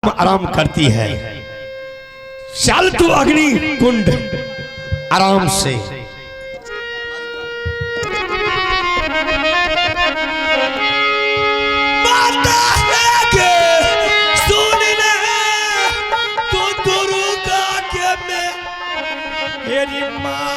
आराम करती है। चल तू अग्नि कुंड आराम से। माता है के सुन ले तू दुर्गा के में मेरी माँ।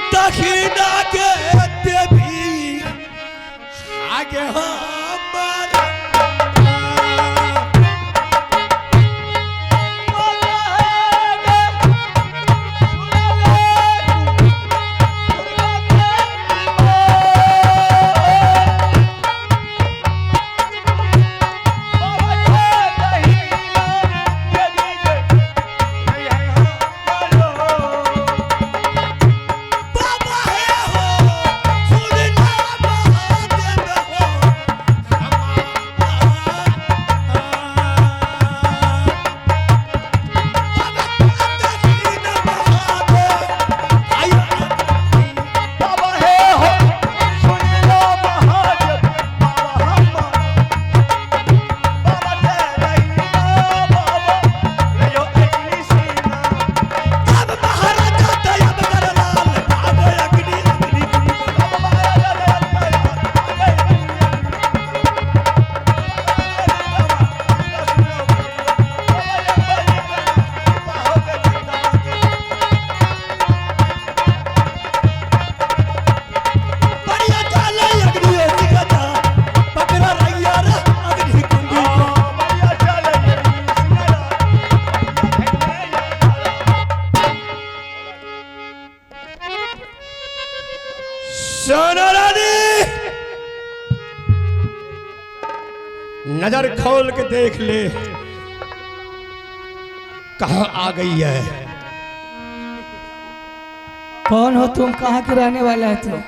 दक्षिणा के देवी आगे हमारा। बाबा है हो सुन ला महादेव हो बाबा दक्षिण महादेव आयो। बाबा हे हो सुन लो महादेव बाबा हमारा बाबा तेरा बाबा यो अग्नि सीना। अब महाराजा दया बदर लाल भागो अग्नि अग्नि बाबा महाराजा बढ़िया चाले अग्नि सिखता पकड़ा रैया रे अग्नि कुंडी को। सोना रानी नजर खोल के देख ले कहाँ आ गई है। कौन हो तुम, कहाँ के रहने वाला है तुम?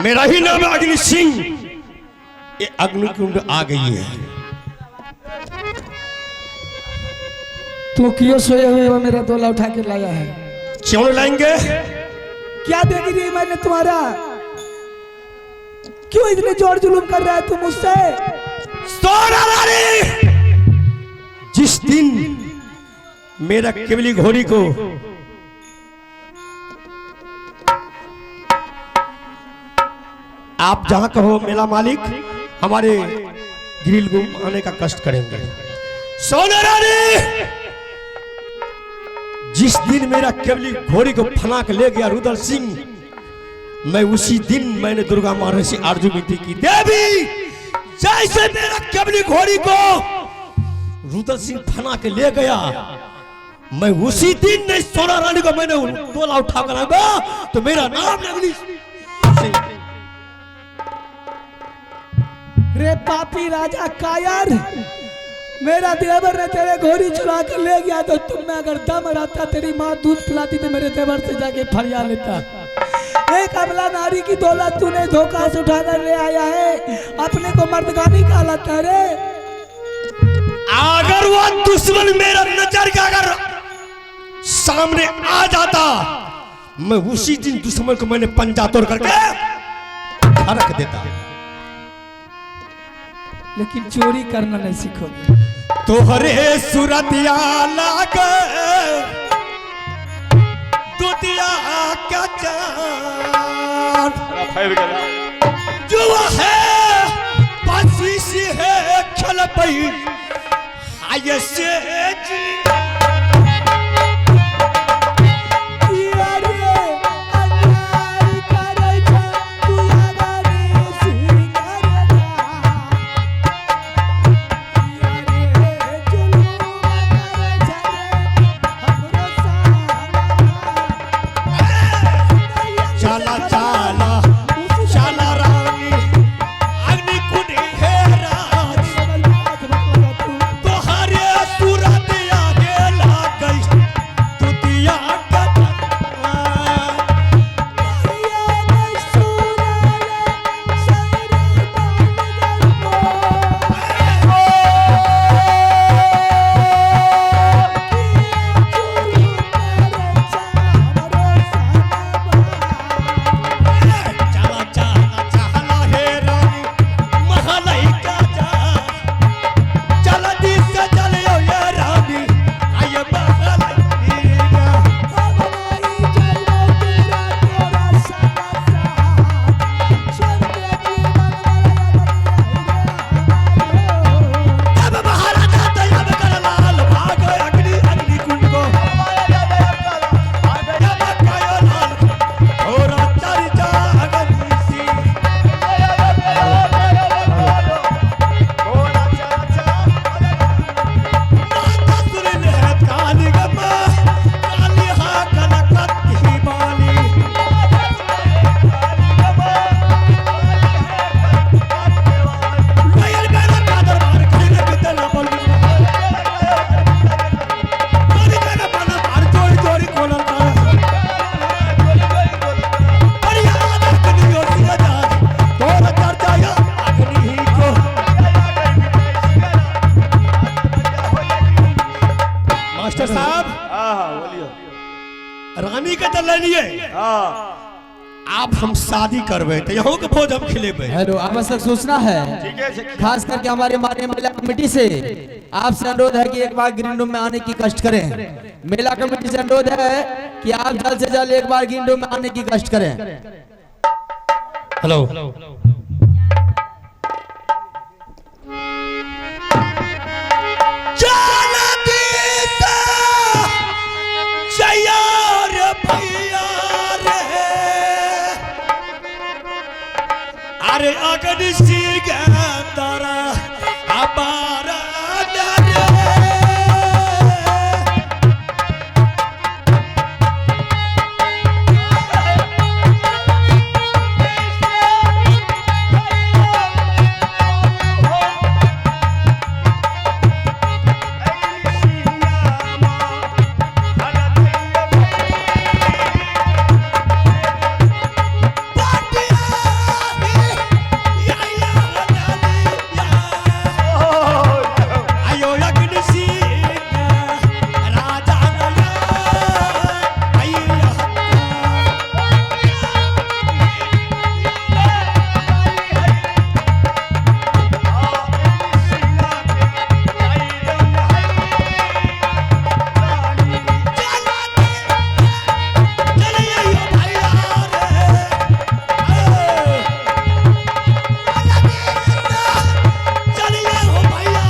मेरा ही नाम है अग्नि सिंह। ये अग्निकुंड आ गई है। तू क्यों सोए हुए हो, मेरा दोला उठा के लाया है? क्यों लाएंगे? क्या देगी रही मैंने तुम्हारा? क्यों इतने जोर जुलूम कर रहा है तू मुझसे? सोना रानी जिस दिन मेरा केवली घोड़ी को आप जहां कहो मेला मालिक हमारे ग्रिल को आने का कष्ट करेंगे। सोना रानी जिस दिन मेरा केवली घोड़ी को फनाक ले गया रुदल सिंह, मैं उसी दिन मैंने दुर्गा माँ से आरजू विनती की, देवी जैसे मेरा केवली घोड़ी को रुदल सिंह फना के ले गया, मैं उसी दिन नहीं सोना रानी को मैंने डोला उठा कर आऊंगा तो मेरा नाम अग्नि सिंह। रे पापी राजा कायर, मेरा देवर ने तेरे घोड़ी चुरा कर ले गया तो तुम में अगर दम रहता, तेरी माँ दूध पिलाती तो मेरे देवर से जाके फरियाद लेता। एक अबला नारी की दौलत तूने धोखा से उठाकर ले आया है, अपने को मर्दगानी कहलाता है रे। अगर वो दुश्मन मेरा नजर के अगर सामने आ जाता, मैं उसी दिन दुश्मन को मैंने पंजा तोड़ करके रख देता। लेकिन चोरी करना नहीं सीखोगे। तोहरे सुरतिया लाग दुतिया का चांद जो है पसी है खलपई हाय से जी। अरे अन्याय करै छै तू अगरे सिंगर। अरे जुलूम करै छै हमरो सारा। चला चला चला रानी अग्नि कुंड है राज तोहरे सूरत हाँ। आब हम शादी करबै तऽ यहों के भोज हम खिलेबै। हेलो, आवश्यक सूचना है, ठीक है। खास करके हमारे माननीय मेला कमेटी से आपसे अनुरोध है कि एक बार ग्रीन रूम में आने की कष्ट करें। मेला कमेटी से अनुरोध है कि आप जल्द से जल्द एक बार ग्रीन रूम में आने की कष्ट करें। हेलो। अरे अग्नि सिंह तारा अबारा। आयो अग्नि सिंह राजा आइया। चले आइयो भैया रे, चलिए हो भैया।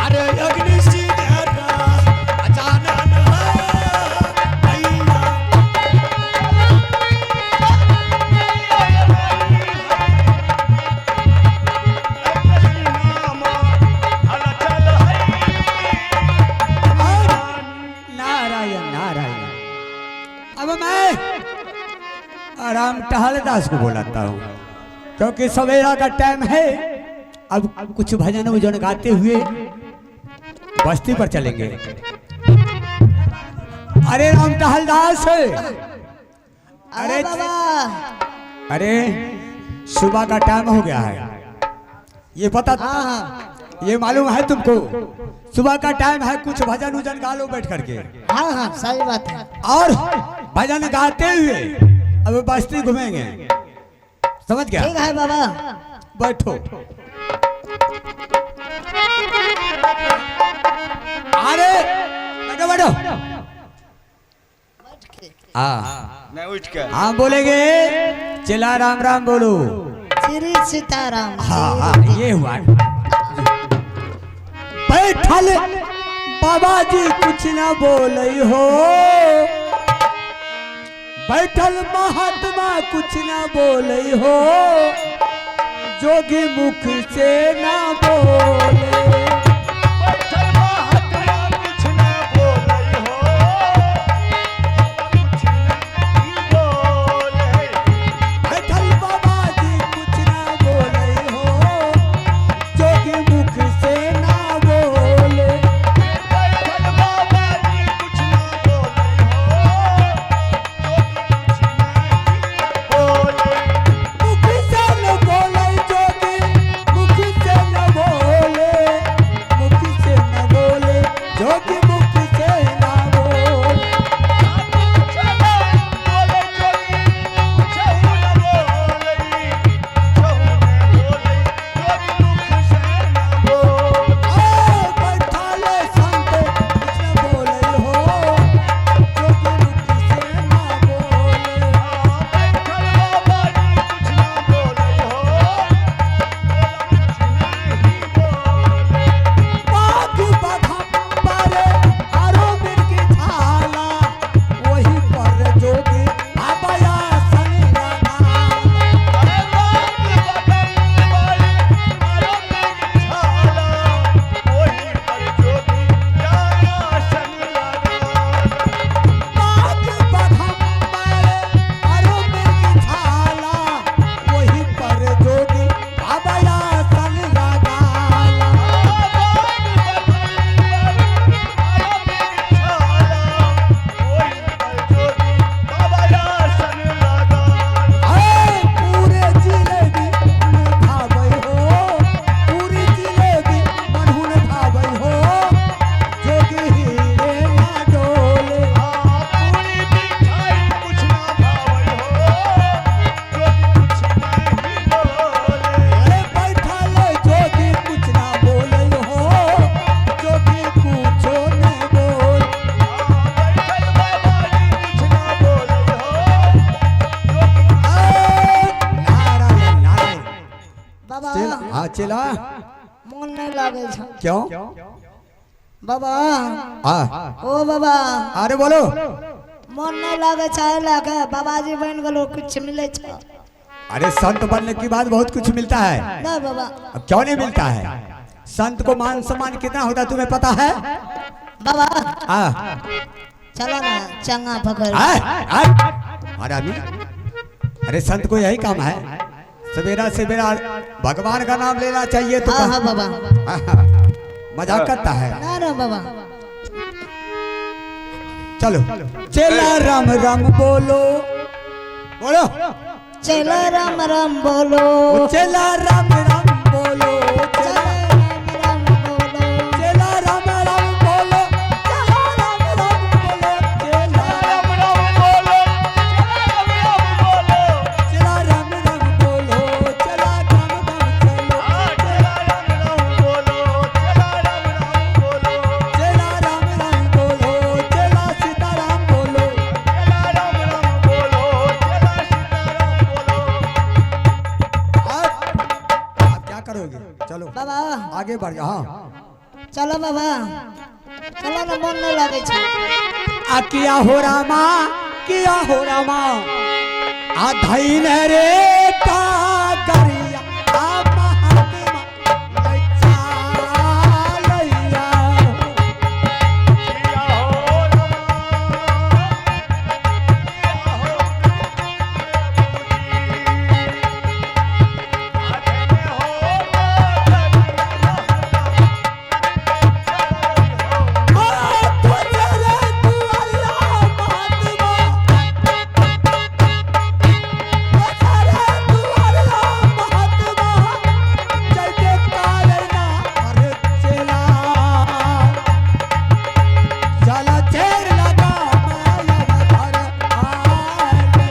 अरे अग्नि सिंह अचानक भैया। नारायण नारायण। अब मैं आराम टहल दास को बुलाता हूँ, क्योंकि सवेरा का टाइम है। अब कुछ भजन उजन गाते हुए बस्ती पर चलेंगे। अरे राम टहल दास, अरे अरे सुबह का टाइम हो गया है, ये पता, ये मालूम है तुमको? सुबह का टाइम है, कुछ भजन उजन गा लो बैठ करके। हाँ हाँ, सही बात है। और भजन गाते हुए अब बस्ती घूमेंगे, समझ गया? ठीक है बाबा। बैठो। अरे बैठो बैठो। हाँ। नहीं, उठ के। हाँ, बोलेंगे चिला राम राम बोलो। श्री सीताराम। हाँ हाँ, ये हुआ। बैठल बाबा जी कुछ ना बोले हो, बैठल महात्मा कुछ ना बोले हो, जोगी मुख से ना बोले। कुछ ना बोले हो, कुछ नहीं बोले। बैठल बाबा जी कुछ ना बोले हो, जोगी मुख से ना बोले। बैठल बाबा जी कुछ ना बोले हो, जोगी कुछ नहीं बोले। मुख से न बोले जोगी, मुख से न बोले। हाँ चेला, मन नहीं लागे छ। क्यों बाबा? हाँ ओ बाबा। अरे बोलो। मन नहीं लागे छ, लागे बाबाजी बन गलो कुछ मिले छ। अरे संत बनने के बाद बहुत कुछ मिलता है। ना बाबा। अब क्यों नहीं मिलता है? संत को मान सम्मान कितना होता है तुम्हें पता है? बाबा हाँ चलो ना चंगा पकड़। अरे अभी अरे संत को यही काम है, सवेरा सवेरा भगवान का नाम लेना चाहिए। तो हाँ हाँ बाबा। मजाक करता है ना ना बाबा। चलो चेला राम राम बोलो, बोलो चेला राम राम बोलो, चेला राम राम बोलो, चेला राम राम बोलो, चेला राम राम बोलो, चेला राम राम बोलो, चेला राम राम बोलो, चेला राम राम बोलो, चेला राम राम चलो, चेला राम राम बोलो, चेला राम राम बोलो, चेला राम राम बोलो, चेला सीताराम बोलो, चेला राम राम बोलो, चेला सीताराम बोलो। आप क्या करोगे? चलो बाबा आगे बढ़ जाओ। हाँ चलो बाबा, चलो ना मन नहीं लागे छ। आ किया हो रामा, किया हो रामा, आ धैन रे टागरिया, आ महात्मा लैया। किया हो रामा, किया हो आ तुझे रे दुआरिया महात्मा, तुझे रे दुआरिया महात्मा, जय जयकार ना अरे चेला, चला चेर लगा माया घर आए रे।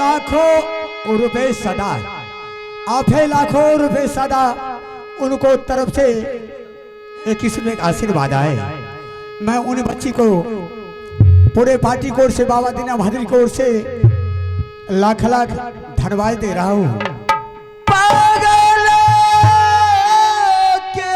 लाखों रुपए सदा, आप है लाखों रुपए सदा उनको तरफ से एक किस्म एक आशीर्वाद आए। मैं उन बच्ची को पूरे पार्टी को ओर से, बाबा दीना भादरी को ओर से लाख लाख धन्यवाद दे रहा हूँ। पागल के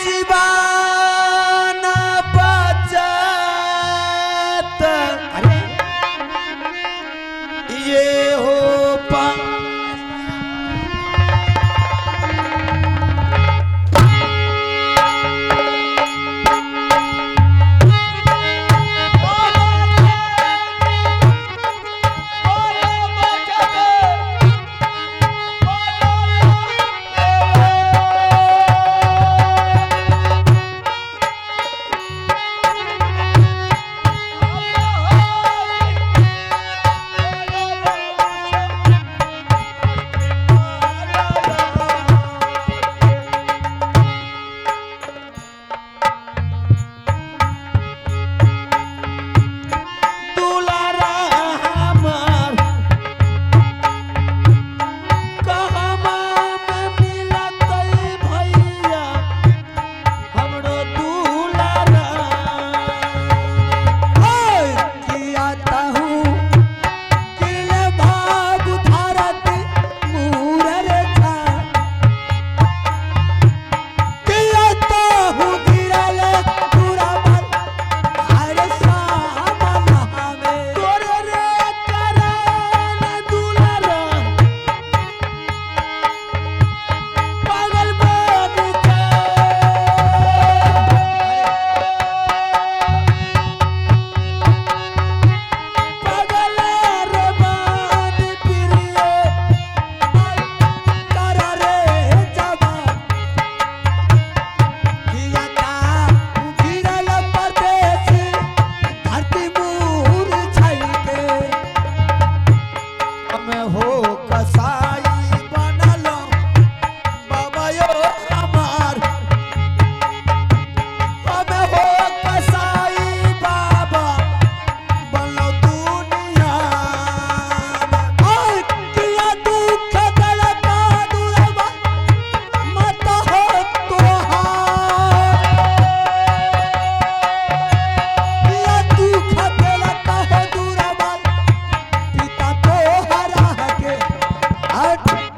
जीवान बचत ये हो पा Oh,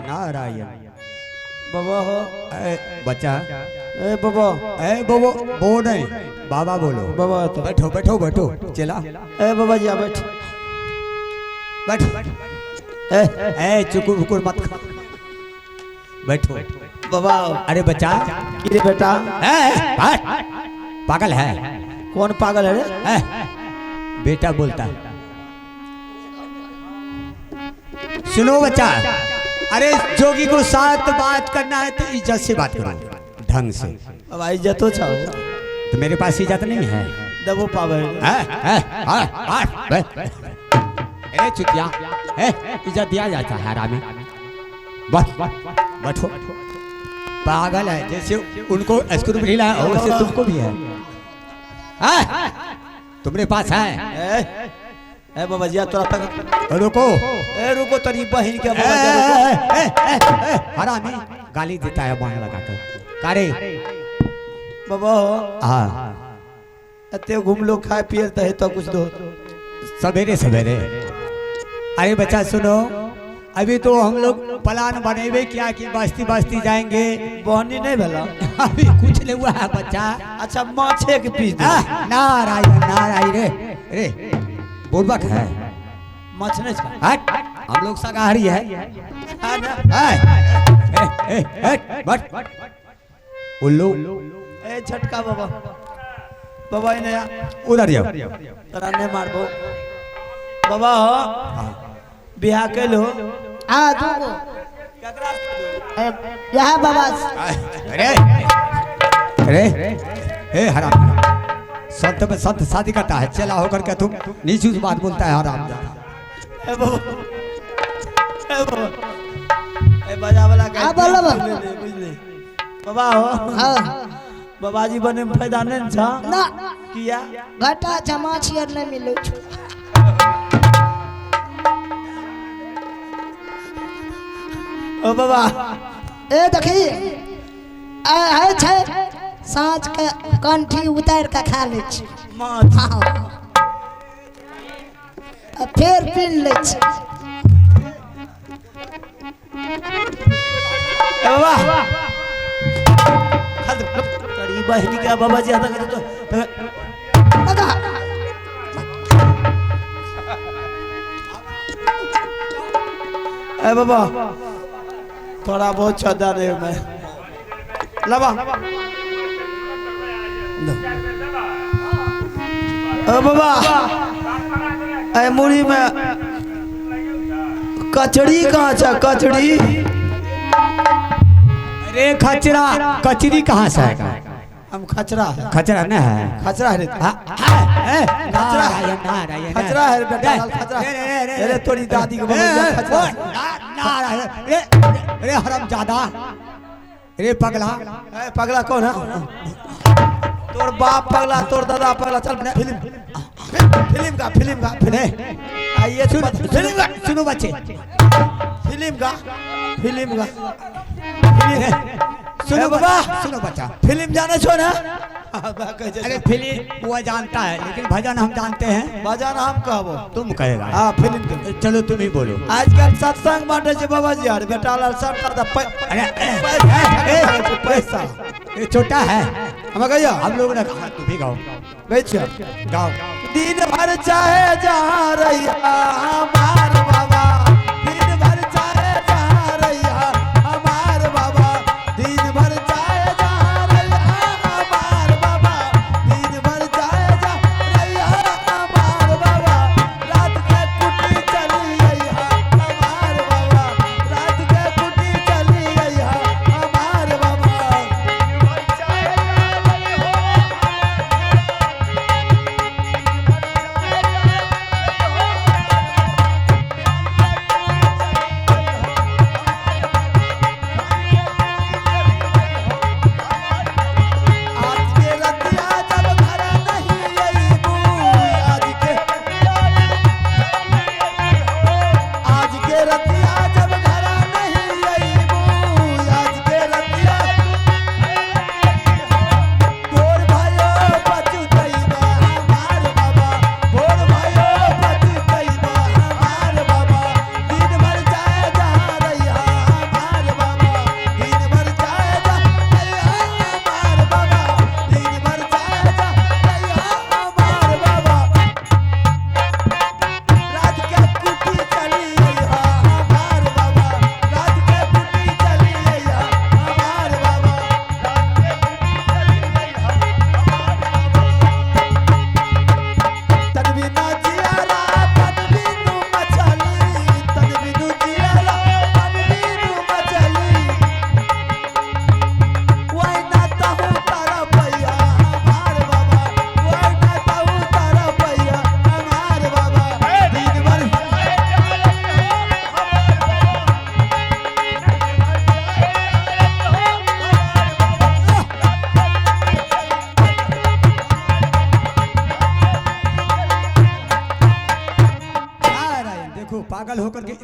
नारायण। बाबा हो। ए बच्चा, ए बाबा, ए बोबो बो नहीं, बाबा बोलो। बाबा तो बैठो बैठो बैठो चला। ए बाबा जी आ बैठ बैठो। ए ए चुकुर फुकुर मत खा, बैठो बाबा। अरे बच्चा, की रे बेटा? ए बैठ, पागल है। कौन पागल है रे? ए, बेटा बोलता है। सुनो बच्चा, अरे जोगी को साथ बात करना है तो इज्जत से बात करो, ढंग से। बाबा इज्जतो छाओ। तो मेरे पास इज्जत नहीं है। दबो पावे। ए चुतिया, ए इज्जत दिया जाता है हरामी। बस बैठो। पागल है, जैसे उनको स्क्रू ढीला है वैसे तुमको भी है। तुम्हारे पास है। ए बाबा जी तोरा तक रुको। ए रुको तरी बहिन के बाबा जी रुको। हरामी गाली देता है बांह लगाकर। कारे बाबा हो। हाँ एते घूम लो, खाए पिए त है तो कुछ दो सवेरे सवेरे। अरे बच्चा सुनो, अभी तो हम लोग प्लान बनेबे क्या कि बस्ती बस्ती जाएंगे। बहनी नहीं भेला अभी कुछ नहीं हुआ है बच्चा। अच्छा माछे के पीस दे। नारायण नारायण। रे रे बुड़बक है, माछ नहीं खा। हट, हम लोग शाकाहारी है। उल्लू। ए छटका बाबा, बाबा नया उधर जाओ, तोरा नहीं मारबो बाबा हो। बियाह कैलो? हाँ दूगो। यहाँ बाबा। अरे अरे हे हराम, संत में संत शादी करता है, चला होकर के तुम नीची बात बोलता है हराम जादा। ए बाबा, ए बाबा, ए बजा वाला का। हां बोलो बुझले बाबा हो। हां बाबा जी बने में फायदा नहीं छा ना किया घाटा जमा छियर नहीं मिले। ओ बाबा ए देखी आ है छै साँझ के कंठी उतार के खा ले छी माछ। हाँ आ फेर पीन ले छी। ए बाबा तरी बहिनी के बाबा जी आता तो लगा ए बाबा थोड़ा बहुत चौदह दे मैं लबा। ओ बाबा ए मुड़ी में कचड़ी कहाँ छ? कचड़ी। अरे खचरा, कचरी कहाँ से आएगा? हम खचरा है। खचरा न है, खचरा है रे। खचरा खचरा है बेटा, खचरा। अरे तोरी दादी को बाबा खचरा। नारायण रे रे हरामजादा, रे पगला। ए पगला कौन है? तोर बाप पगला, तोर दादा पगला। चल फिल्म फिल्म का, फिल्म का, फिल्म आइए। फिल्म का सुनो बच्चे, फिल्म का, फिल्म का सुनो बाबा, सुनो बच्चा, फिल्म जाने छो ना? अरे फिल्म वो जानता है, लेकिन भजन हम जानते हैं। भजन हम कहबो, तुम कहेगा। हाँ फिल्म। चलो तुम ही बोलो। आजकल सत्संग बांटे छे बाबा जी यार, बेटा लाल सब पैसा ये छोटा है। हम कहियो, हम लोग ना। तुम भी गाओ। बैठ गाओ। दिन भर चाहे जहाँ रहिया हमार बाबा, दिन भर चाहे जहाँ रहिया हमार बाबा, दिन भर चाहे जहाँ रहिया हमार बाबा, दिन भर चाहे जहाँ रहिया हमार बाबा, रात के कुटी चली अइहा हमार बाबा, रात के कुटी चली अइहा हमार बाबा।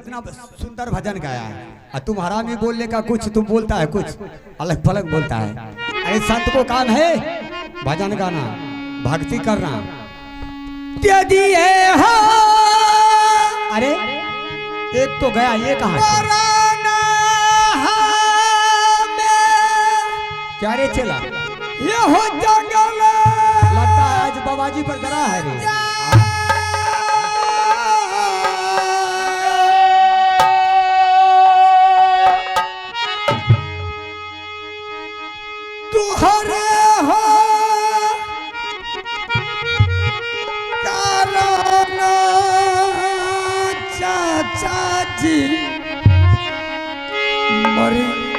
कितना सुंदर भजन गाया है, और तुम हरामी बोलने का कुछ तुम बोलता है, कुछ अलग फलग बोलता है। अरे संत को काम है भजन गाना, भक्ति करना। यदि हो, अरे एक तो गया, ये कहाँ? क्या रे चला ये हो जंगल, लगता है आज बाबा जी पर डरा है रे। तुहरे हो कारण चाचा जी मरी।